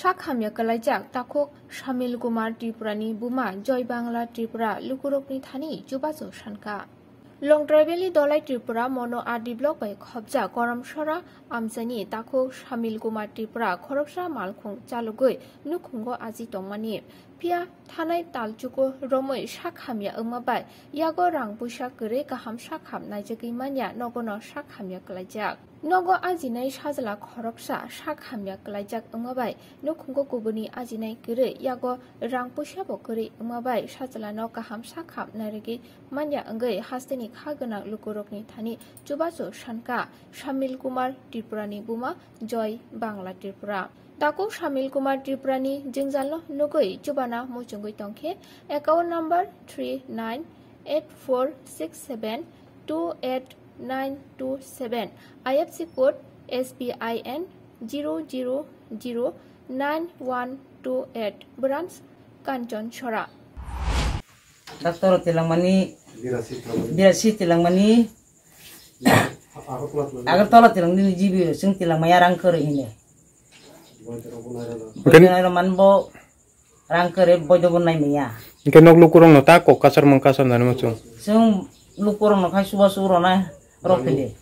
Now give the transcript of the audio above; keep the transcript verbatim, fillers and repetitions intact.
Sak hamya kwlaijak takhuk Shamil Kumar Tripurani buma Joy Bangla Tripura lukurokni thani chubachu sankha. Longtrai Valley Dolai Tripura Mono R D Block bai khopjak Koramsora amchaini takhuk Shamil Kumar Tripura khoroksa malkhung chalogwi nukhungo aji tongmani. Phiya thanai talchugo romwi sak hamya wngma bai yago rang puisa kwrwi kaham sak ham naijagwi manya nogono sak hamya kwlaijak. Nogo ajinai sajla khoroksa sak hamya kwlaijak wngma bai nukhungo kubuni ajinai kwrwi yago rang puisa bo kwrwi wngma bai sajlano kaham sak ham nairwgwi manya wngwi hasteni kha gwnang lukurokni thani chubachu sankha Shamil Kumar Tripurani buma Joy Bangla Tripura. Takhuk Shamil Kumar Tripurani jwngjalno nugwi chubana muchungwi tongkhe account number three nine eight four six seven two eight nine two seven, I F S C code S B I N zero zero zero nine one two eight, branch Kanchon Sora. Doctor tilangmani, birasi tilangmani, Agartala tilangni G B sing tilangmaya rang kere hine. Oke. Boy manbo rang kere boy dobo nai maya. Oke, nok lukurong no ta kok kasar mang kasar nani mo chung. Sing lukurong no khai suba suro na rok pide.